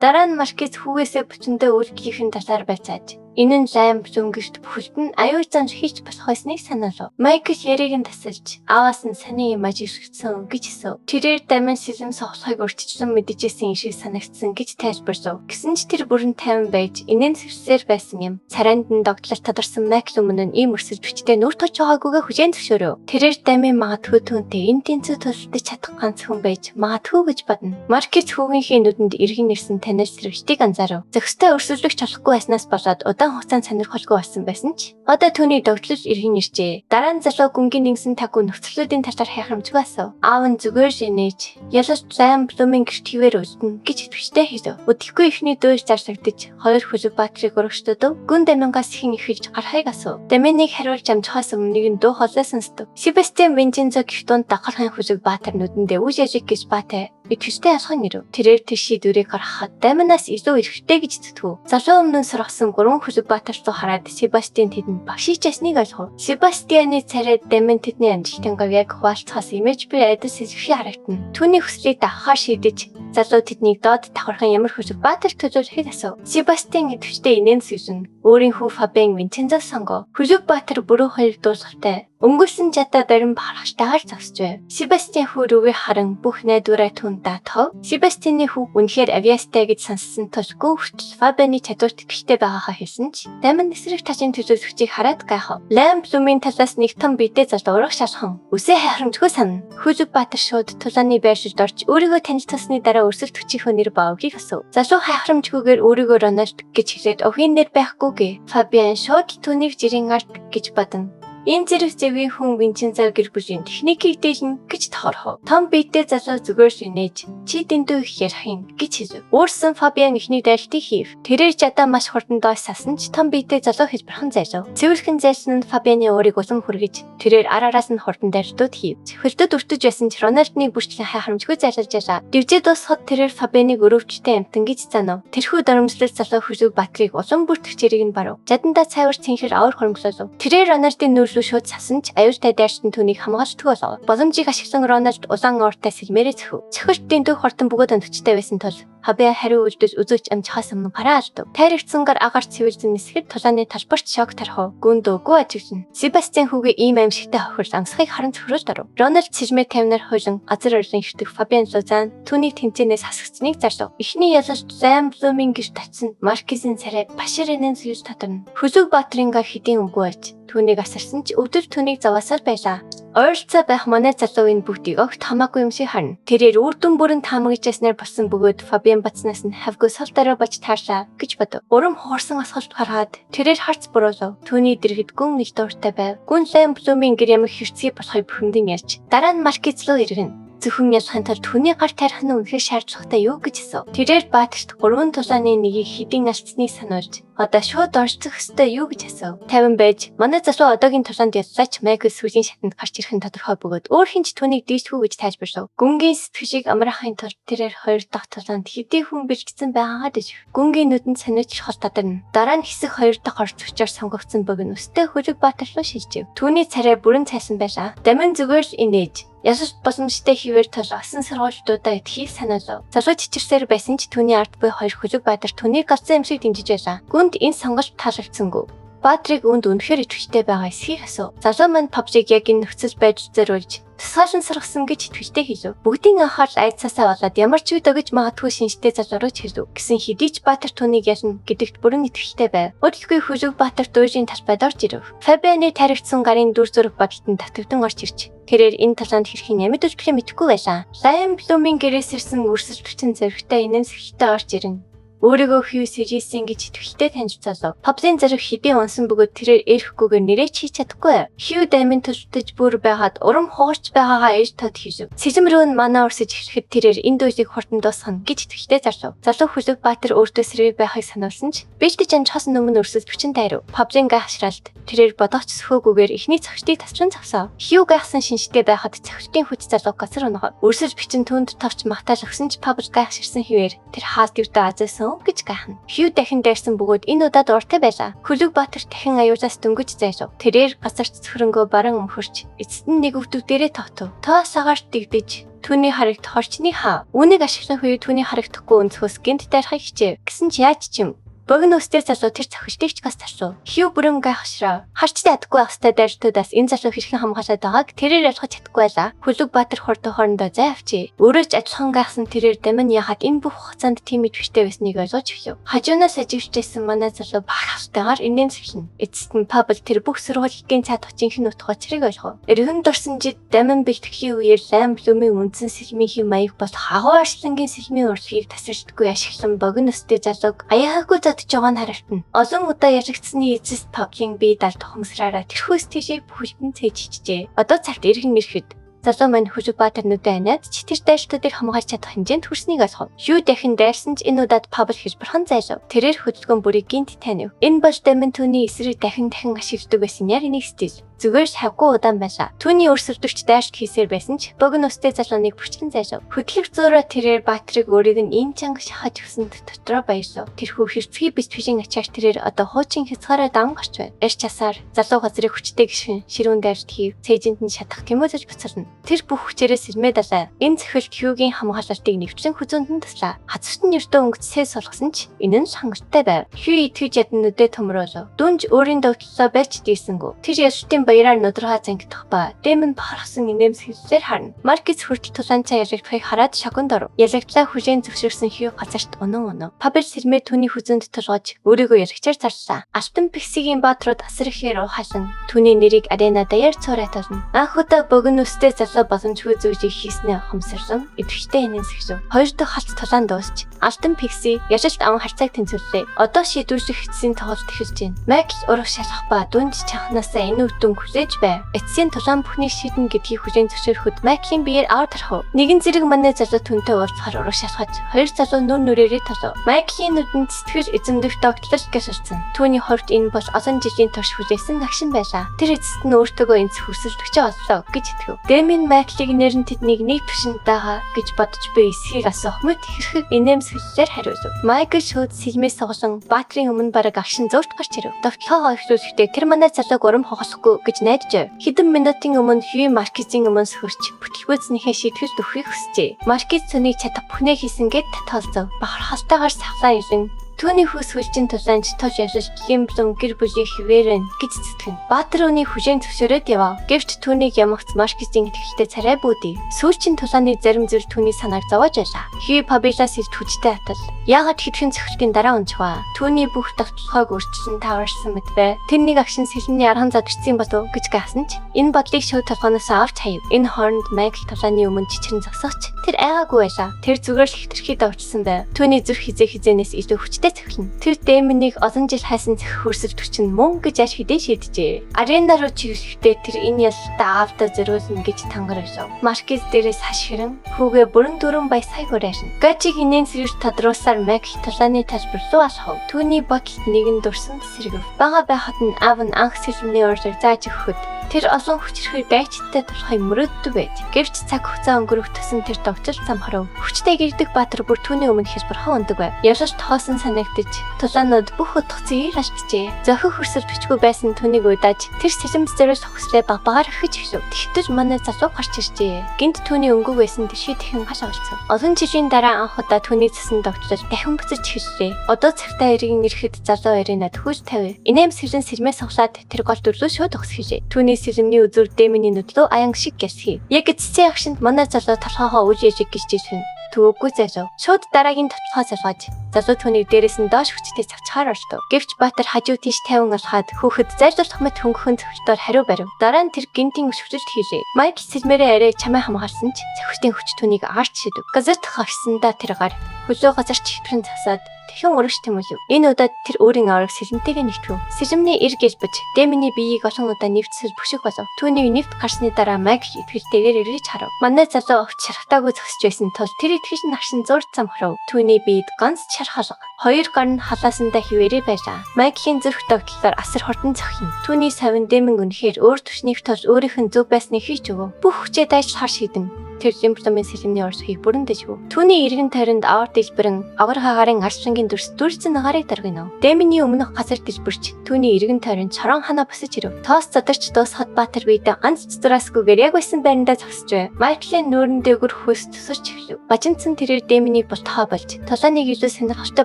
Дараа нь Маркиз хүүгээсээ бүтэндээ үйлдэлийнхэн талаар байцааж, энэ нь лайм бүлэнгэрт бүхэлд нь аюул занш хийж болох байсныг санаалав. Майкл яриг нь тасалж, ааваас нь саний юм ажиглагдсан гэж хэлсэн. Тэрээр дамин сэлэм сохлохыг урьдчилан мэдчихсэн юм шиг санагдсан гэж тайлбарлав. Гэсэн ч тэр бүрэн тайван байж инээн сэвсээр байсан юм. Царайнд нь догтлол тадарсан Майкл өмнө нь ийм өрсөл бичтэй нүр тож байгаагүйгээ хүлээн зөвшөөрөв. Тэрээр дамин магадгүй түүнтэй энэ тэнцүү тулалдаж чадах ганц хүн байж магадгүй гэж бодно. Маркиз хүүгийнхээ нүдэнд эргэн ирсэн танил сэргэлтийг анзаарав. Зохистой өрсөлдөх чадахгүй байснаас болоод удаан хугацаанд сонирхолгүй болсон байсан ч одоо түүний догтлол эргэн иржээ. Дараа нь залуу гүнгийн нэгсэн таггүй нөхцлүүдийн талаар хайхрамжгүй асуув. Аав нь зүгээр л инээж ялалт лайм блумын гэрт хിവэр үлдэнэ гэж итгэжтэй хэлв. Өдөхгүй эхний дүүж зарлагдаж хоёр хөлөг баатрыг урагштдаг. Гүн дамингаас ихэн эхэлж гарахыг асуув. Даминыг хариулж амжихаас өмнө нэгэн дуу хоолой сонсдог. Себастьян Винченцо гих дунд давхархын хөлөг баатар нүдэндээ үж яжиг гэж баатай итгэжтэй алхан ирэв. Тэрээр тэр шийдвэрийг гаргахад Даминаас илүү эрхтэй гэж зүтгэв. Залуу өмнө нь сургасан гурван хөлөг баатар руу хараад Себастьян тэдэнд багш хийжсэнийг ойлгов. Себастьяны царай Дамин тэдний амжилтын говьяг хуваалцахаас имэж би айдас илэрхий харагдана. Түүний хүслийг дагахаар шийдэж залуу тэднийг доод давхархан ямар хөлөг баатар төлөөлөхийг асуув. Себастьян идэвхтэй инээн сүзэн өөрийн хүү Фабиан Винчензо сонгов. Хөлөг баатар бүрүү хоёр дуулгатай Өнгөрсөн жадаа барин бахархтайгаар зогсож байв. Себастьян хүү рүүгээ харан бүх найдвараа түн даатгав. Себастьяны хүү үнэхээр авиастай гэж сонссон тул гүн хүртэл Фабианы чадварт итгэлтэй байгаагаа хэлсэн ч Дамин эсрэг талын төлөөлөгчийг хараад гайхав. Лайм Блумын талаас нэг том биедээ залуу ураг шалхан үсээ хайхрамжгүй санана. Хөлөг Баатар шууд тулааны байршилд орж өөрийгөө танилцуулсны дараа өрсөлдөгчийнхөө нэр ба өвгийг асуув. Залуу хайхрамжгүйгээр өөрийгөө Рональд гэж хэлээд өвгийн нэр байхгүй гэ. Фабиан шууд түүнийг жирийн арт гэж бодно. Энэ зэрэг зэвгийн хүн Винченцо гэр бүлийн техникийг дийлнэ гэж тохорхов. Том биетэй залуу зүгээр л инээж чи дэндүү их ярих юм гэж хэлв. Өөрсөн Фабиан эхний дайлтыг хийв. Тэрээр жадаа маш хурдан доош сасан ч том биетэй залуу хэлбэрхэн зайлав. Цэвэрхэн зайлсан нь Фабианы уурыг улам хүргэж тэрээр ар араас нь хурдан дайлтууд хийв. Цохилтод өртөж байсан ч Рональдны бүрчлэн хайхрамжгүй зайлж ялаа. Дивжээ дуусахад тэрээр Фабианыг өрөвчтэй амтан гэж занав. Тэрхүү доромжлол залуу хөлөг Батрыг улам бүртгэх чирийг нь барав. Жадандаа цайвар цэнхэр аур хоримтлолов. Тэрээр Рональдын нүүр рүү шууд сасан ч аюултай дайрчтан түүнийг хамгаалдаггүй болов. Боломжийг ашиглан Рональд улаан ууртай сэлмээрээ цөхөв. Цохилт дэндүү хурдан бөгөөд өнтөчтэй байсан тул Фабиан хариу үйлдэл үзүүлж амжихаас өмнө гараа алдав. Тайрагдсан гар агаар цэвэрлэн нисэхэд тулааны талбарт шок тархав. Гүн дөөгүй ажиглана. Себастьян хүүгээ ийм аимшигтай хохирол амсахыг харан цөхрөлд оров. Рональд цэжмээ тамнаар хуйлан газар орлон хөвтөх Фабиан Лузан түүнийг тэмцээнээс хасагдсныг зарлав. Эхний ялалт Лайм Блумын гэрт татсан Маркизийн царай Башир энэн сүйж татарна. Хөлөг Баатрын гар хэдийн үгүй байж түүнийг асарсан ч өвдөл түүнийг зовоосоор байлаа. Ойролцоо байх манай залуу энэ бүгдийг огт хамаагүй юм шиг харна. Тэрээр үр дүн бүрэн таамаглаж яснаар болсон бөгөөд Фабиан батснаас нь хавгүй сул дараа бож таарлаа гэж бодов. Урам хугарсан асгалт гаргаад тэрээр харц буруулав. Түүний дэргэд гүн нэг дуртай байв. Гүн Лайм Блумын гэр ямар хэрцгий болохыг бүхэндэн ярьж дараа нь Маркиз руу иргэн. Зөвхөн ялахын тулд хүний гар тарих нь үнэхээр шаардлагатай юу гэж асуув. Тэрээр Баатарт гурван тулааны нэгийг хэдийн алдсныг сануулж одоо шууд оролцох ёстой юу гэж асуув. Тайван байж манай залуу одоогийн тулаанд яллаач Майкл сүүлийн шатанд гарч ирэх нь тодорхой бөгөөд өөр хэн ч түүнийг дийшгүй гэж тайлбарлав. Гүнгийн сэтгэлийг амраахын тулд тэрээр хоёр дахь тулаанд хэдий хүн бэлтгэсэн байгаагаа дэжив. Гүнгийн нүдэнд сониучлах тадарна. Дараа нь хэсэг хоёр дахь орцогчоор сонгогдсон богино өстэй хөлөг Баатар руу шилжив. Түүний царай бүрэн цайсан байлаа. Дамин зүгээр л инээж ялалт боломжтой хэвээр тул осон сургуульчдуудаа идэхийг санаалав. Залуу чичирсээр байсан ч түүний ард буй хоёр хөлөг Баатар түүнийг галзуу юм шиг дэмжиж байлаа. Гүнд энэ сонголт таалагдсангүй. Баатрыг үүнд үнэхээр идэвхтэй байгаа эсхийг асуув. Залуу маань Паблиг яг энэ нөхцөл байдал зориулж тусгаалan сургасан гэж итгэлтэй хэлв. Бүгдийн анхаарал айдсаасаа болоод ямар ч үе дөгж магадгүй шинжтэй залуу руу хэлв. Гэсэн хэдий ч Баатар түүнийг ялна гэдэгт бүрэн итгэлтэй байв. Удалгүй хөлөг Баатар дуужийн талбайд орж ирэв. Фабианы таригдсан гарын дүр зураг бодолд нь татагдан орж ирж тэрээр энэ талаанд хэрхэн амьд үлдэхээ мэдэхгүй байлаа. Лайм Блумын гэрээс ирсэн өрсөлдөгчийн зоригтой инээмсэглэлтэй орж ирнэ. Өөрийгөө Хью Сэрийсэн гэж итгэлтэй танилцуулав. Паблын зориг хэдийн унсан бөгөөд тэрээр эрэхгүйгээр нэрээ ч хийж чадахгүй. Хью дамин төлтөж бүр байгаад урам хугарч байгаагаа ээж тод хэлв. Сэлэм рүү нь манаа урсаж эхлэхэд тэрээр энэ дуулыг хурдан дуусгана гэж итгэлтэй зарлав. Залуу хөлөг Баатар өөртөө сэргээг байхыг сануулсан ч бэлдэж амжихаас өмнө өрсөлдөгч нь дайрав. Паблын гайхшралд тэрээр бодогч сөхөөгүйгээр эхний цогчдыг тасран зогсов. Хью гайхсан шинжтэй байхад цогчдын хүч залуу газар унагав. Өрсөлд бичин түнд товч магтаал өгсөн ч Пабл гайхширсан хэвээр тэр хаалт ердөө азаасан гэж гайхна. Хью дахин дайрсан бөгөөд энэ удаад ууртай байлаа. Хөлөг Баатар дахин аюулаас дөнгөж зайлав. Тэрээр газарт цөхрөнгөө баран өмхөрч эцэст нь нэг өвдөг дээрээ тогтов. Тоос агаарт дэгдэж Түүний харагдах орчныг хаа. Үүнийг ашиглах үе түүний харагдахгүй өнцгөөс гэнэт дайрахыг хичээв. Гэсэн ч яаж ч юм. Богино үстэй залуу тэр цохилтыг ч бас тасав. Хью бүрэн гайхшрав. Харч чадахгүй байх ёстой дайртуудаас энэ залуу хэрхэн хамгаалаад байгааг тэрээр ойлгож чадахгүй байлаа. Хүлэг Баатар хурдан хоорондоо зай авчээ. Өөрөө ч адилхан гайхсан тэрээр Дамин яхад энэ бүх хугацаанд тийм идэвхтэй байсныг ойлгож эхлэв. Хажуунаас ажиглаж байсан манай залуу бах хавтайгаар инээн сэвшин. Эцэст нь Пабл тэр бүх сургуулийн чадах жинхэнэ утга учирыг ойлгов. Эргэн дурсан жид Дамин бэлтгэхийн үеэр Лайм Блумын үндсэн сэлмийн хэв маяг болох агуу арслангийн сэлмийн урлагийг тасралтгүй ашиглан богино өстэй залууг аяхаагүй задаж байгаа нь харагдана. Олон удаа ялагдсаны эцэст Паблийн бие далд ухамсараараа тэрхүүс тийшээ бүхэлдэн цээж хичжээ. Одоо цагт эргэн ирэхэд залуу маань Хүлэг Баатар нүдэн аниад ч тэр дайралтуудыг хамгаалж чадах хэмжээнд хүрснийг ойлгов. Хью дахин дайрсан ч энэ удаад Пабл хэлбэрхэн зайлав. Тэрээр хөдөлгөөн бүрийг гинт танив. Энэ бол Дамин түүний эсрэг дахин дахин ашигладаг байсан яг нэг стил. Зүгээр л хавгүй удаан байлаа. Түүний өрсөлдөгч дайралт хийсээр байсан ч богино өстэй залууныг бүрчлэн зайлав. Хөдлөх зуураа тэрээр Баатрыг өөрийг нь ийм чанга шахаж өгсөнд дотроо баярлав. Тэрхүү хэрцгий бэлтгэлийн ачаар тэрээр одоо хуучин хязгаараа дан гарч байна. Эрч часаар залуу газрыг хүчтэй гишгэн ширүүн дайралт хийв. Цээжинд нь шатах тэмүүлж буцална. Тэр бүх хүчээрээ сэрмээ далай. Энэ цохилт Хьюгийн хамгаалалтыг нэвчлэн хүзүүнд нь таслаа. Хацарт нь ердөө өнгөцсээ сулгасан ч энэ нь л хангалттай байв. Хью итгэж ядан нүдэ томруулав. Дүнж өөрийн догтлоо барьж дийсэнгүү. Тэр ялалтын баяраар нударгаа зангидах ба Дэмэн бахархсан инээмсэглэлээр харна. Маркес хүртэл тулаанчаа ялагдахыг хараад шоконд оров. Ялагдлаа хүлээн зөвшөөрсөн Хью газарт унан унав. Пабел сэрмээ түүний хүзүүнд тулгаж өөрийгөө ялагчаар зарлаа. Алтан пиксигийн баатрууд асар ихээр уухалан түүний нэрийг арена даяар цуурайтуулна. Анх удаа богино өстэй залуу боломжгүй зүйлийг хийснээ ухамсарлан идэвхтэй инээмсэглэв. Хоёр дахь халт тулаан дуусч Алтан Пикси ялалт аван харьцааг тэнцвэрлээ. Одоо шийдвэрлэх эцсийн тоглолт эхэлж байна. Майкл ураг шалах ба дүнж чанхнаасаа энэ үр дүн хүлээж байв. Эцсийн тулаан бүхнийг шийднэ гэдгийг хүлээн зөвшөөрөхөд Майклийн биеэр авар тархав. Нэгэн зэрэг манай залуу түнтэй уулзахаар ураг шалхаж хоёр залуу нүр нүрээрээ толов. Майклийн нүдэнд сэтгэл эзэмдэх догтлол гялалцсан. Түүний хувьд энэ бол олон жилийн турш хүлээсэн агшин байлаа. Тэр эцэст нь өөртөөгөө энэс өрсөлдөгчөө оллоо гэж итгэв. Дэмин Майклыг нэр нь тэднийг нэг түвшинд байгаа гэж бодож буй эсхийг асуух мэт хэрхэн инээмсэглэлээр хариулав. Майкл шууд сэлмээс суглан Баатрын өмнө бараг агшин зөөрт гарч ирэв. Довтлогоо эхлүүлэхдээ тэр манай залууг урам хохолохгүй гэж найдаж байв. Хэдэн минутын өмнө Хью Маркизийн өмнө сөхөрч бүтэлгүйцнийхээ шийтгэлд өгөхийг хүсжээ. Маркиз цөнийг чадах бүхнээ хийсэн гэд татгалзав. Бахархалтайгаар сахлаа илэн Түүний хүйс хөлчин тулаанч тул ялалт Лимблум гэр бүлийг хിവэрэн гэж сэтгэн. Баатар үүнийг хүлээн зөвшөөрөөд явав. Гэвч түүнийг ямагц Маркизийн итгэлтэй царай бүүдий. Сүүлчийн тулааны зарим зүйл түүний санааг зовоож байлаа. Хью Пабилаас ирд хүчтэй атал. Яагаад хэдхэн цохилтын дараа унжваа? Түүний бүх давталгааг өөрчилсөн тааварсан мэт бай. Тэр нэг агшин сэлмний арган задгчсан болов гэж гайхсан ч энэ бодлыг шууд толгооноос авч хаяв. Энэ хооронд Майкл тулааны өмнө чичрэн зогсох ч тэр айгаагүй байлаа. Тэр зүгээр л хэтэрхий давчсан байв. Түүний зүрх хизээ хизээнээс илүү хүчтэй цохилно. Тэр Дэмэнийг олон жил хайсан цохих өрсөлдөгч нь мөн гэж аш хэдий шийджээ. Арена руу чиглэхдээ тэр энэ ялалтаа аавдаа зориулна гэж тангар өсөв. Маркиз дээрээс хаш хэрэн хүүгээ бүрэн дөрөн баясгайг уриарна. Гажиг инээн сэрвч тодруулсаар Майкл тулааны талбар руу алхав. Түүний бодолд нэгэн дурсан сэргэв. Бага байхад нь аав нь анх сэлмний урлагийг зааж өгөхөд тэр олон хүчирхэг дайчидтай тулахыг мөрөөддөг байж. Гэвч цаг хугацаа өнгөрөх тусам тэр догжил замхрав. Хүчтэй гэрдэх баатар бүр түүний өмнө хэлбэрхэн ундаг байв. Ялалт хоосон санагдаж тулаанууд бүх утга цэгийг алджээ. Зохих өрсөлдөгчгүй байсан түүнийг удааж тэр сэлэмд зориулах хүслээ баг багаар өгч эхлэв. Тэгтэл манай залуу гарч иржээ. Гинт түүний өнгөг байсан дэлхий тэхэн гал олцсон. Олон жилийн дараа анх удаа түүний цасан догтлол дахин буцаж эхэллээ. Одоо цагтаа эргэн ирэхэд залуу аренад хөл тавив. Инээмсэглэн сэрмээ суглаад тэр гол дүрлөө шууд өгсгөлээ. Түүний сэлмний үзүүр Дэмэний нүдлөө аян шиг гялсхий. Яг эцсийн агшинд манай залуу толгоогоо үл ежиг гэж жишвэн. Төвөггүй залуу. Шууд дараагийн тавталгаа залгаж залуу түүнийг дээрээс нь доош хүчтэй цавчхаар ордог. Гэвч Баатар хажуу тийш 50 алхаад хүүхэд зайлуулах мэт хөнгөхөн цохилтоор хариу барив. Дараа нь тэр гинтийн өшвөлт хийлээ. Майкл сэлмээрээ арай чамай хамгаалсан ч цохилтын хүч түүнийг аарч шидэв. Газарт хагшсандаа тэр гар хөлөө газарч хэвтрэн засаад Тэхэн урагш тэмүүлв. Энэ удаад тэр өөрийн авраг сэлмтэйгээ нэгтгэв. Сэлмний эрг элбэж, Дэмэний биеийг олон удаа нэвтсэл бүшиг болов. Түүний нэвт гарсны дараа Майкл итгэлтэйгээр эргэж харав. Манай залуу огт шархтаагүй зогсож байсан тул тэр итгэж нь агшин зурд замхрав. Түүний биед ганц шарх алга. Хоёр гар нь халаасандаа хിവэрээ байлаа. Майклийн зүрх догтлоор асар хурдан цохино. Түүний савин дэмэн үнэхээр өөр түвшнийх тул өөрийнх нь зөв байсныг хийж өгөв. Бүх хүчээ дайчлахаар шийдэн. Тэр Лимбломын сэлэмний орсхийг бүрэн дэжв. Түүний эргэн тойронд авар дэлбэрэн авар хагаарын арслангийн дүрс дүрцэн агарыг даргинав. Дэмэний өмнөх газар дэлбэрч түүний эргэн тойронд чорон ханаа босож ирэв. Тоос задарч дуусахад Баатар биедээ ганц цуцраасгүйгээр яг байсан байрандаа зогсож байв. Майклийн нүүрэн дээгүр хөөс тусарч эхлэв. Бажинцсан тэрээр Дэмэнийг бултахаа болж тулааныг илүү сонирхолтой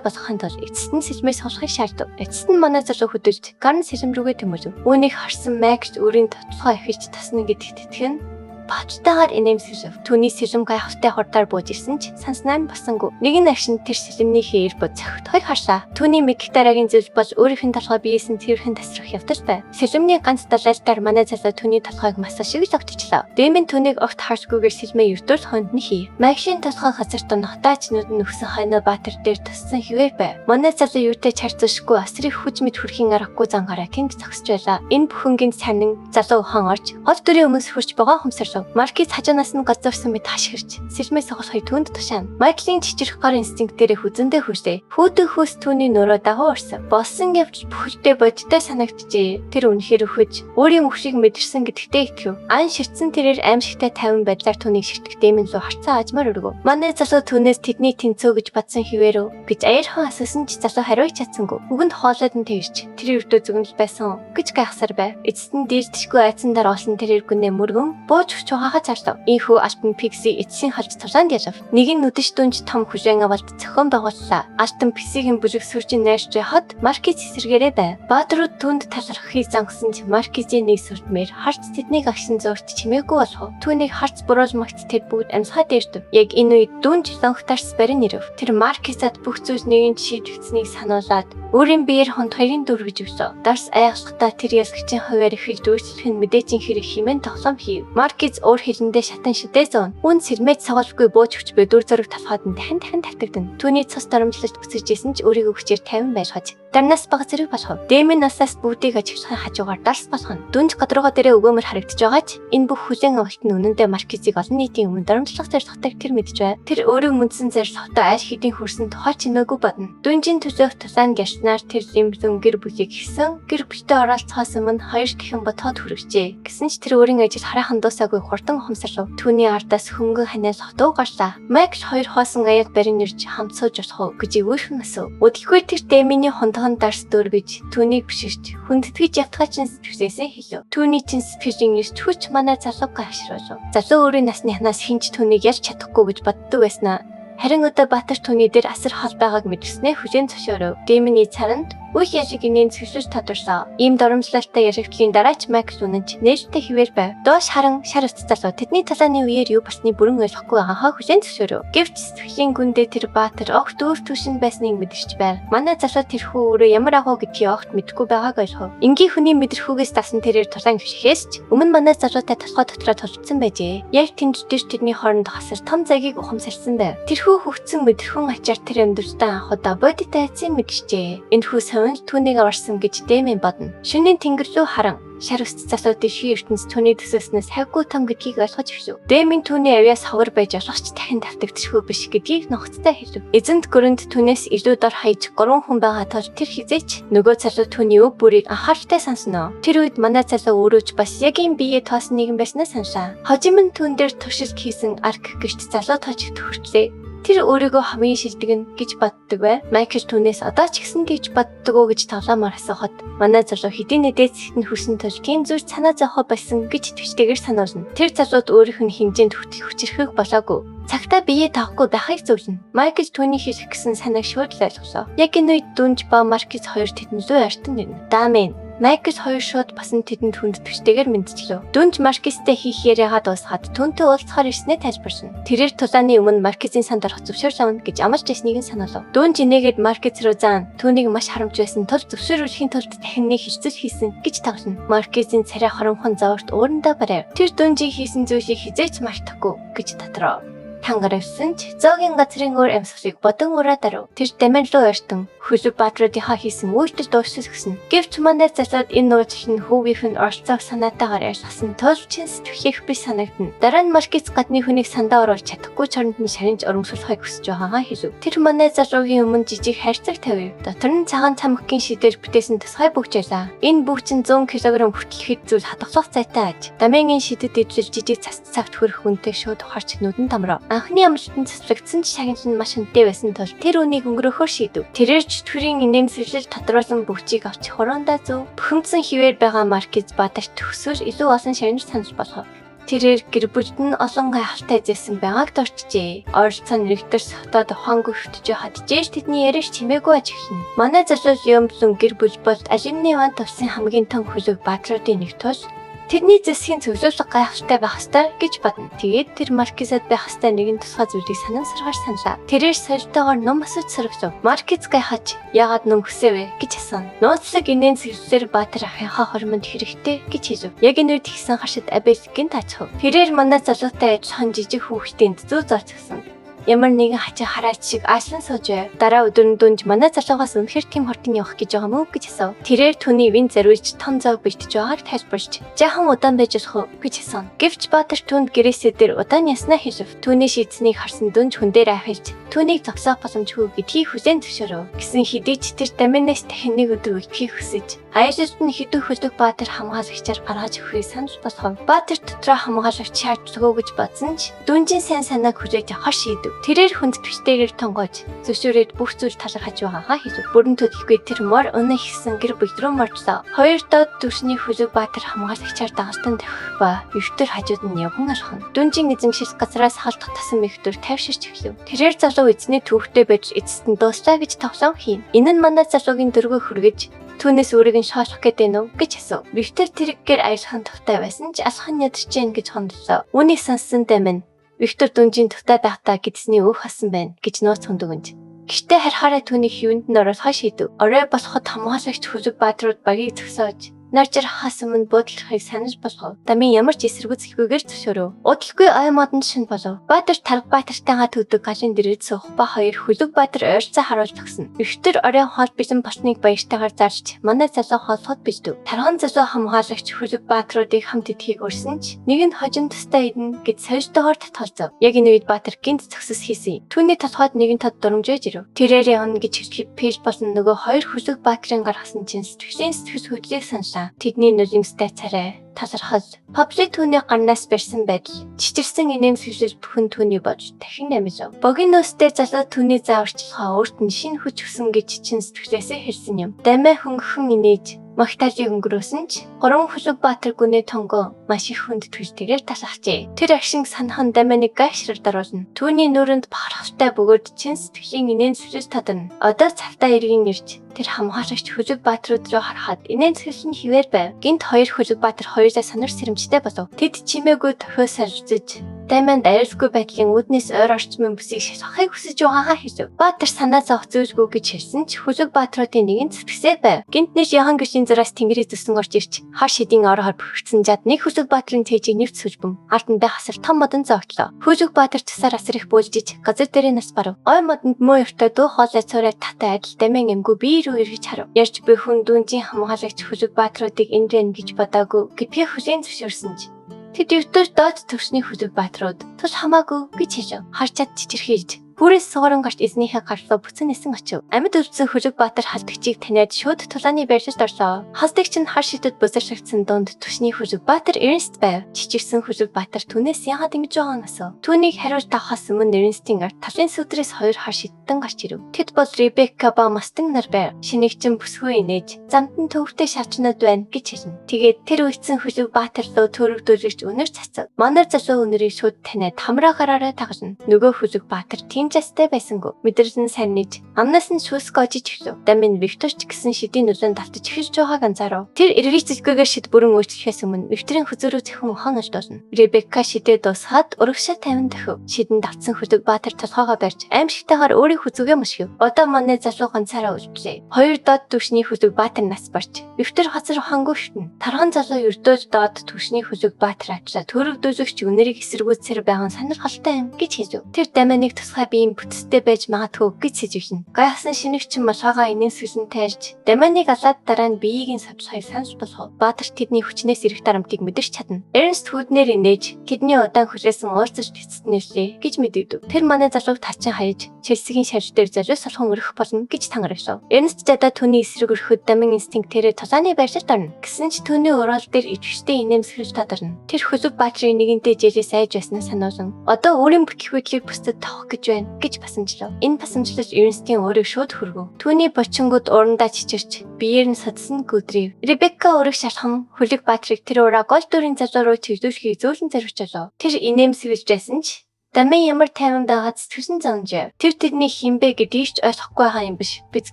болгохын тулд эцэст нь сэлмээ суулгахыг шаардав. Эцэст нь манай залуу хөдөлж гар нь сэлэм рүүгээ тэмүүлв. Үүнийг харсан Майкл өөрийн тотлогоо эхэлж тасна гэдэгт итгэн бавчтайгаар инээмсэглэв. Түүний сэлэм гайхалтай хурдаар бууж ирсэн ч санснаа нь басангүй. Нэгэн агшинд тэр сэлэмний хээр бод цохитхойг харлаа. Түүний мэдэх дараагийн зүйл бол өөрийнх нь толгой биеэс нь цэвэрхэн тасрах явдал байв. Сэлэмний ганц далайлтаар манай залуу түүний толгойг маса шиг л огтчлоо. Дэмэн түүнийг огт харшгүйгээр сэлмээ ердөөл хонд нь хий. Магшийн толгой газарт нотаач нүд нь өгсөн хойноо Баатар дээр туссан хിവэр байв. Манай залуу юутай чарцшгүй асар их хүч мэд хүрхийн аргагүй зангаараа тэнд зогсож байлаа. Энэ бүхэн гинт сонин залуу ухаан орж гол дүрийн өмнө хурж байгаа хумсарлав. Маркиз хажуунаас нь газарсан мэт хашгирч сэлмээ сохолхыг түүнд тушаана. Майклийн чичрэх гар инстинктээрээ хүзэндээ хүрлээ. Хүүдэн хөөс түүний нуруу дагуу урсав. Болсон явдал бүхэлдээ бодиттой санагджээ. Тэр үнэхээр өхөж өөрийн өвшийг мэдэрсэн гэдэгтээ итгэв. Ан ширтсэн тэрээр аимшигтай тайван байдлаар түүнийг ширтэх дэмэн лүү харцаа ажмаар өргөв. Манай залуу түүнээс тэдний тэнцөө гэж бодсон хിവэрөө гэж аяархан асуусан ч залуу хариуж чадсангүй. Үгэнд хоолойд нь тэрч тэр өрдөө зүгнэл байсан гэж гайхсаар байв. Эцэст нь дээлдэшгүй айцсан дараа олсон тэр эргүнээ мөргөн бууж хүч ухаахад зарлав. Ийхүү Алтан Пикси эцсийн халж тулаанд ялав. Нэгэн нүдэш дүнж том хүлээн авалт зохион байгууллаа. Алтан Пиксигийн бүлэг сүржин найрч хот Маркиз эсэргээрээ байв. Баатрууд түүнд талархахыг зангасан ч Маркизийн нэг сүртмээр харц тэднийг агшин зөөрт чимээгүй болох. Түүнийг харц буруулмагт тэр бүгд амьсгаа дээрдэв. Яг энэ үед дүнж лонхтарс барин ирэв. Тэр Маркизад бүх зүйл нэгэн шийдэгдсэнийг сануулад өөрийн биеэр хонд хоёрын дүр гэж өглөө. Дарс айхлахдаа тэр ялагчийн хувиар эхэлж дүүрчлэх нь мэдээжийн хэрэг хэмээн тоглоом хийв. Маркиз уур хилэндээ шатан шидээ зүүн. Үн сэрмэж сагалгүй бууж хүч буй дүр зураг талхад нь дахин дахин тавтагдана. Түүний цус доромжлож бүсэж исэн ч өөрийгөө хүчээр тавин байлгаж дарнаас баг зэрэг болох. Дэмэн насаас бүгдийг ажиглахын хажуугаар дарс болох нь дүнж гадрууга дээрээ өгөөмөр харагдаж байгаа ч энэ бүх хүлээн авалт нь үнэндээ Маркизыг олон нийтийн өмнө доромжлох зорилготой тэр мэдж бай. Тэр өөрийн үндсэн зорилготой аль хэдийн хүрсэн тухай чимээгүй бодно. Дүнжийн төлөөх тулаан гялснаар тэр лимлэн гэр бүлийг гисэн гэр бүлтэй оролцохоос өмнө хоёр дахин бодоход хүргэжээ. Гэсэн ч тэр өөрийн ажил хараахан дуусаагүй хурдан ухамсарлав. Түүний ардаас хөнгөн ханиал хотуу гарлаа. Майкл хоёр хоосон аяг барин ирж хамт сууж болох уу гэж өвөрхөн асуув. Үдэлгүй тэр Дэминий хундхан дарс дөргөж түүнийг биширч хүндэтгэж явтгай чинь сэтгэлээсээ хэлв. Түүний чинь сэтгэлийн эрч хүч манай залууг гайхшруулв. Залуу өөрийн насныхнаас хинч түүнийг ялж чадахгүй гэж боддог байснаа. Харин одоо Баатар түүний дээр асар хол байгааг мэдэрснээ хүлээн зөвшөөрөв. Дэминий царанд үх ялыг инээн цэвэрлэж тодорлоо. Ийм доромжлалтай яригдлын дараа ч Майкл үнэнч нээлттэй хിവэр байв. Доош харан шар утас залуу тэдний талааны үеэр юу болсныг бүрэн ойлгохгүй байгаагаа хүлээн зөвшөөрөв. Гэвч сэтгэлийн гүндээ тэр Баатар огт өөр түвшинд байсныг мэдэрч байв. Манай залуу тэрхүү өөрөө ямар агуу гэдгийг огт мэдэхгүй байгааг ойлгов. Энгийн хүний мэдрэхүүгээс дасан тэрээр тулаан хөвшихээс ч өмнө манай залуутай толгой дотроо тулцсан байжээ. Яг тэнд дээр тэрний хооронд хасар том цагийг ухамсарсан байв. Тэрхүү хөгцсөн мэдрэхүүн ачаар тэр амьдралдаа анх удаа бодит айцыг мэдэрчээ. Энэхүү совин л түүнийг аварсан гэж Дэмэн бодно. Шөнийн тэнгэр рүү харан шар өсч залуу дэлхийн ертөнц түүний төсөөснөөс хавьгүй том гэдгийг ойлгож эхлэв. Дэмэн түүний авьяас ховор байж болох ч дахин давтагдчихгүй биш гэдгийг нухацтай хэлв. Эзэнт гүрэнд түүнээс илүү дор хаяж 3 хүн байгаа тул тэр хизээч нөгөө залуу түүний өв бүрийг анхааралтай сонсно. Тэр үед манай залуу өөрөө ч бас яг ийм биеэ тоосон нэгэн байснаа саналаа. Хожим нь түүн дээр туршилт хийсэн арк гэрт залуу тоож хүртлээ. Тэр өөрийгөө хамгийн шилдэг нь гэж боддог бай. Майкл түүнээс одоо ч гэсэн тэгж боддог уу гэж тоглоомоор асуухад манай залуу хэдийн дээдсэгт нь хүрсэн тул тийм зүйл санаа зовхоо болсон гэж итгэжтэйгээр сануулна. Тэр залууд өөрийнх нь хэмжээнд хүртэх хүчирхэг болоогүй. Цагтаа биеэ таахгүй байхыг зөвлөнө. Майкл түүний хэлэх гэсэн санааг шууд л ойлголоо. Яг энэ үед Дүнж ба Маркиз хоёр тэдэн лүү ойртон ирнэ. Даамын Майкл хоёр шууд басан тэдэнд хүндэтгэжтэйгээр мэдчихлээ. Дүнж Маркизтэй хийх яриагаа дуусгаад түүнтэй уулзахаар ирснээ тайлбарсан. Тэрээр тулааны өмнө Маркизийн санд орох зөвшөөрөл авна гэж амлаж байсныг нь санаалав. Дүнж инээгээд Маркиз руу заан түүнийг маш харамж байсан тул зөвшөөрүүлэхийн тулд дахин нэг хилцэл хийсэн гэж тоглоно. Маркизийн царай хоромхон зоворт уурандаа барайв. Тэр Дүнжийн хийсэн зүйлийг хизээч мартахгүй гэж дотроо. Тангарвсан ч зоогийн газрын өөр амьсгалыг бодон ураа дарав. Тэр дамин руу ойртон Хөлөг баатруудынхаа хийсэн үйлдэл дуусч гисэн. Гэвч манай залууд энэ нууцлал нь хүүгийнх нь оролцоог санаатаагаар ялгасан тул чин сэтгэлэх биш санагдана. Дараа нь Маркиз гадны хүнийг сандаа оруулж чадахгүй чоронд нь шаринж урамшуулахыг хүсэж байгаагаа хэлв. Тэр манай залуугийн өмнө жижиг хайрцаг тавив. Дотор нь цагаан цамхгийн шидээр бүтээсэн тусгай бөгж байлаа. Энэ бөгж нь 100 кг хүртэл хэд зүйл хадгалах зайтай аж. Дамын шидэд идлэл жижиг цас цагт хүрэх үнтэй шууд ухаарч нүдэн тамрав. Анхны амлалтанд цэцлэгдсэн ч шагнал нь маш үнэтэй байсан тул тэр үнийг өнгөрөөхөөр шийдэв. Тэрээр чөтгөрийн инээмсэглэл тодруулан бөгжийг авч хураандаа зөв. Бухимдсан хിവэр байгаа Маркиз Бадарт төгсөөл илүү олон шагнал санал болгов. Тэрээр гэр бүлд нь олон гайхалтай зээсэн байгааг дурджээ. Ойролцоо нэгдэр сотод ухаангүй хөтөж байхад жээж тэдний яриаш чимээгүй ажиглана. Манай залуу Леомблон гэр бүл бол Алимны ван тулсын хамгийн том хөлөг баатруудын нэг тул тэрний зэсгийн цөглөөлөх гайхалтай байх ёстой гэж бодно. Тэгээд тэр Маркизад байх ёстой нэгэн тусгай зүйлийг санан саргаар саналаа. Тэрээр сольтойгоор ном асууж сорвлов. Маркиз гайхаж яагаад ном хүсэвэ гэж асууна. Нууцлаг инээн цэвэрлэр Баатар ахынхаа хормонд хэрэгтэй гэж хэлв. Яг энэ үед тэгсэн хашид Абель гинт ачхав. Тэрээр манай залуутай адилхан жижиг хүүхдийн зүү зооцсон. Ямар нэгэн хачин хараач шиг аалан сууж байв. Дараа өдөр нь дүнж манай залуугаас үнэхээр тийм хурдан явах гэж байгаа мó гэж асуув. Тэрээр түүний вин зориулж том зов бэлтэж байгааг тайлбарлаж жаахан удаан байж болох уу гэж асууна. Гэвч Баатар түүнд гэрээсээ дээр удаан яснаа хэлв. Түүний шийдсэнийг харсан дүнж хүн дээр ахилж түүнийг зогсоох боломжгүй гэдгийг хүлээн зөвшөөрөв. Гэсэн хэдий ч тэр Даминаас дахин нэг өдөр үлдэхийг хүсэж аялалд нь хэдэн хөлөг Баатар хамгаалагчаар гаргаж өгөхийг санал болгов. Баатар дотроо хамгаалагч шаардлагагүй гэж бодсон ч дүнжийн сайн санааг хүлээж авахар шийдэв. Тэрээр хүндэтгчтэйгээр тонгоож зөвшөөрөөд бүх зүйл талархаж байгаагаа хэлв. Бүрэн төлөвгүй тэр мор үнэ хийсэн гэр бүл рүү моржлоо. Хоёр доод түвшний хөлөг Баатар хамгаалагчаар дагалдан тавих ба Виктор хажууд нь явган алхана. Дүнжийн эзэмшил газраас халдах тасан Виктор тайвширч эхлэв. Тэрээр залуу эзний түүхтэй байж эцэст нь дууслаа гэж тоглоом хийн. Энэ нь манай залуугийн дөрвөө хүргэж түүнээс өөрийг нь шоолох гэдэг нь үү гэж асуув. Виктор тэрэггээр аялахын тухтай байсан ч алах нь ядарч гин гэж хондлоо. Үүнийг сонссон Дамин Виктор дүнжийн тухтай байхдаа гэдсний өөх хасан байна гэж нууц хөндөгөнж. Гэхдээ харихаараа түүнийг хивэнд нь оруулахаа шийдэв. Орой болоход хамгаалагч хөлөг баатрууд багийг зогсоож Наржир хаас өмнө буудлахыг санал болгов. Дамын ямар ч эсэргүүцэлгүйгээр зөвшөөрөв. Удалгүй ой модонд шинэ болов. Баатар Тарга Баатартайгаа төдөг галын дэргэд суух ба хоёр хөлөг Баатар ойролцоо харуулж зогсно. Виктор оройн хоол бэлэн болсныг баяртайгаар зарлж манай залуу хооллоход бэлдэв. Тарган залуу хамгаалагч хөлөг Баатруудыг хамт идэхийг урьсан ч нэг нь хожим тустай идэнэ гэж сольтойгоор татгалзав. Яг энэ үед Баатар гинт зогсос хийсэн. Түүний толгойд нэгэн тод дурамжиж ирэв. Тэрээр явна гэж хэлэхэд Пэл болон нөгөө хоёр хөлөг Баатрын гаргасан чинь сэтгэлийн сэтгэл хөдлөлийг саналаа. Тэдний нулимстай царай, талархал, Пабли түүний гарнаас барьсан байдал, чичирсэн инээмсэглэл бүхэн түүний бодж дахин амилав. Богино нөөцтэй залуу түүний зааварчилгаа өөрт нь шинэ хүч өгсөн гэж чин сэтгэлээсээ хэлсэн юм. Дамиа хөнгөн инээж Магдалийг өнгөрөөсөн ч гурван хөлөг Баатар гүнээ тонгоо маш их хүндэтгэлтэйгээр талархжээ. Тэр агшин санах нь Дамианыг гайхшрал даруулна. Түүний нүрэнд бахархалтай бөгөөд чин сэтгэлийн инээмсэглэл тадарна. Одоо цавтаа эргэн ирж тэр хамгаалагч хөлөг Баатрууд руу харахад инээмсэглэл нь хിവэр байв. Гинт хоёр хөлөг Баатар хоёулаа санар сэрэмжтэй болов. Тэд чимээгүй дохио саржиж Дамианд аюулгүй байдлын үүднээс ойр орчмын бүсийг шалгахыг хүсэж байгаагаа хэлв. Баатар санаа зовох зүйлгүй гэж хэлсэн ч хөлөг Баатруудын нэг нь зүтгэсээр байв. Гинт нэг яхан гişийн зураас тэнгэрийн зүсэн орж ирж хар шидийн ороохоор бөхөрцөн жад нэг хөлөг Баатрын цээжийг нэвт сүлбэн ард нь байх асар том модон зогтлоо. Хөлөг Баатар тусаар асар их бөөлжиж газар дээрээ нас барав. Ой модонд муу ёртой дуу хоолой цорой татай адил Дамиан эмгүй бие рүү эргэж харав. Ярьж буй хүн дүнжийн хамгаалагч хөлөг Баатруудыг энд байна гэж бодоогүй гэдгийг хүлээн зөвшөөрсөн ч тэд өвтөж доод төвшний хөлөг Баатрууд тул хамаагүй гэж хэлв. Харчаад чичирхийлж Бүрээс сугаран гарч эзнийхээ гарлуу бүцэн нисэн очив. Амьд үлдсэн хөлөг Баатар халдагчийг таниад шууд тулааны байрлалд орлоо. Халдагч нь хар шидэд бузаршигдсан дунд түшний хөлөг Баатар Эрнст байв. Чичирсэн хөлөг Баатар түүнээс яагаад ингэж байгааг асуув. Түүнийг хариулт авахаас өмнө Эрнстийн ард талын сүдрээс хоёр хар шидтэн гарч ирэв. Тэд бол Ребекка ба Мастан нар байв. Шинэгчин бүсгүй инээж замд нь төвөгтэй шавчнууд байна гэж хэлнэ. Тэгээд тэр үлдсэн хөлөг Баатар руу төрөгдүүлэгч өнөр цацав. Манар залуу өнөрийг шууд таниад хамраа гараараа таглана. Нөгөө хөлөг Баатар тийм жастай байсангүй. Мэдрэл нь сайн нэж амнаас нь шүүсг очиж эхлэв. Дамин Виктор ч гэсэн шидийн нүлэн давтаж эхэлж байгааг анзаарав. Тэр эргэж зэлгүйгээр шид бүрэн үйлчлэхээс өмнө Викторийн хөзөөрөө зөвхөн ухаан олдуулна. Ребекка шидээ дуусгаад урагшаа тавин дохив. Шидэн давтсан хөлөг Баатар толгоогоо барьж аимшигтайгаар өөрийн хүзүүгээ мушгив. Одоо манай залуу ганцаараа үлдлээ. Хоёр доод түвшний хөлөг Баатар нас барч Виктор газар ухаангүй шүтнэ. Тарган залуу ердөөж доод түвшний хөлөг Баатар ачлаа. Төрөгдүүлэгч үнэрийг эсэргүүцсээр байгаа нь сонирхолтой юм гэж хэлв. Тэр Дамианыг тусгай биеийн бүтцтэй байж магадгүй гэж сэжиглэнэ. Гайхсан шинэгчин малгайгаа инээмсэглэн тайлж, Даманыг алаад дараа нь биеийг нь савлахыг санал болгов. Баатар тэдний хүчнээс ирэх дарамтыг мэдэрч чадна. Эрнст хүүднээр инээж, тэдний удаан хүлээсэн уулзалт эцэст нэрлээ гэж мэдэгдэв. Тэр манай залууг талчин хаяж, Челсигийн шарил дээр золиос олхон өргөх болно гэж тангарагшав. Эрнст жадаа түүний эсрэг өрөхөд Даман инстинктээрээ тулааны байрлалд орно. Гэсэн ч түүний уруул дээр идэвхтэй инээмсэглэл тадарна. Тэр хөлөг баатрын нэгэнтээ жээлээс айж байснаа сануулан одоо өөрийн бүтлгүүдлийг бусдад тавах гэж байна гэж басамжлав. Энэ басамжлал Эрнстийн уурыг шууд хөргөв. Түүний бочингууд урандаа чичирч биеэр нь садсан гүдрив. Ребекка ураг шалхан хөлөг баатрыг тэр ураа гол дүрийн залуу руу чиглүүлэхийг зөөлөн зориулж олов. Тэр инээмсэглэж байсан ч Дамын ямар тайван байгаад сэтгэлэн зонжээ. Тэр тэрний хэн бэ гэдгийг ч ойлгохгүй байгаа юм биш биз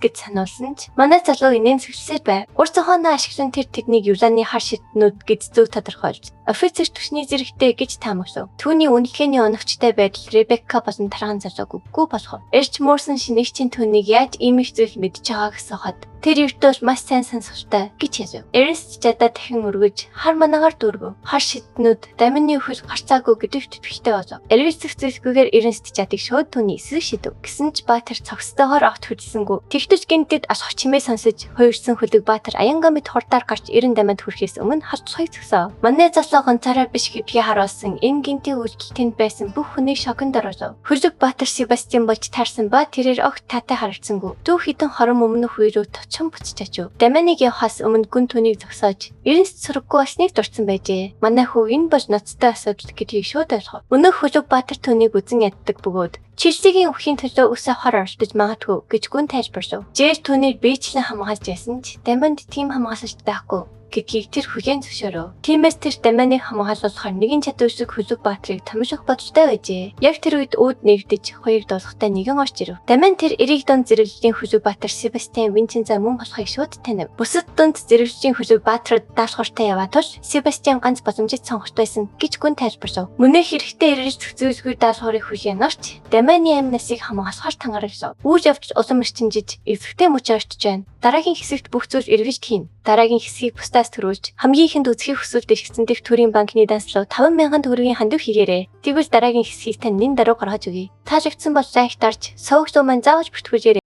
гэж сануулсан ч манай залуу инээмсэглсээр байв. Ур зохионоо ашиглан тэр тэднийг Юланы хар шиднүүд гэж зөв тодорхойлж офицер түвшний зэрэгтэй гэж таамаглав. Түүний үнэлгээний оновчтой байдал Ребекка болон тарган залууг үгүй болгов. Эрч Морсон шинэгчийн түүнийг яаж ийм их зүйл мэдж байгааг асуухад тэр ердөө маш сайн сонсолтой гэж хэлв. Эрнст жадаа дахин өргөж хар манаагаар дүүргэв. Хар шиднүүд Дамины үхэл гарцаагүй гэдэгт итгэлтэй болов. Эргэлзэх зүйлгүйгээр Эрнст жадыг шууд түүний эсрэг шидэв. Гэсэн ч Баатар цогцтойгоор огт хөдөлсөнгүй. Тэгтэл гинтэд алхах чимээ сонсож хуйрсан хөлөг Баатар аянга мэт хурдаар гарч 90 даминд хүрэхээс өмнө халдвархыг зогсоов. Манай залуу ганцаараа биш гэдгийг харуулсан энэ гинтийн үйлдэл тэнд байсан бүх хүнийг шоконд оруулав. Хөлөг Баатар Себастьян болж таарсан ба тэрээр огт таатай харагдсангүй. Дүү хідэн хором өмнөх үе рүү точин буцаж очив. Даманыг явахаас өмнө гүн түүнийг зогсоож Эрнст сураггүй болсныг дурдсан байжээ. Манай хүү энэ бол ноцтой асуудал гэдгийг шууд ойлгов. Өнөөх хөлөг Баатар түүнийг үзен яддаг бөгөөд Челсигийн үхийн төлөө ус авахар оролдож магадгүй гэж гүн тайлбарлав. Жээл түүнийг биечлэн хамгаалж байсан ч Даманд тийм хамгаалалт байхгүй гэдгийг тэр хүлээн зөвшөөрөв. Тиймээс тэр Даманыг хамгаалуулахар нэгэн чадваршиг хөлөг Баатрыг томилох бодолтой байжээ. Яг тэр үед үүд нэгдэж хоёрыг дуулахтай нэгэн орж ирэв. Даман тэр эрийг дунд зэрэглэлийн хөлөг Баатар Себастьян Винчензо мөн болохыг шууд танив. Бусад дунд зэрэглэлийн хөлөг Баатрууд даалгавартай яваа тул Себастьян ганц боломжит сонголт байсан гэж гүн тайлбарлав. Мөнөөх хэрэгтэй эргэлзэх зүйлгүй даалгаврыг хүлээн авч Даманы амь насыг хамгаалахар тангарагшав. Үйл явдал улам эрчимжиж эвсэгтэй мөч ойртож байна. Дараагийн хэсэгт бүх зүйл эргэж хийнэ. Дараагийн хэсгийг бусдаас төрүүлж хамгийн ихэнд үзэхийг хүсвэл дэвшигдсэн дэх төрийн банкны данслуу 5,000 төгрөгийн хандив хийгээрэй. Тэгвэл дараагийн хэсгийг тань нэн даруй гаргаж өгье. Таалагдсан бол лайк дарж, суваг дуу маань заавал бүртгүүлээрэй.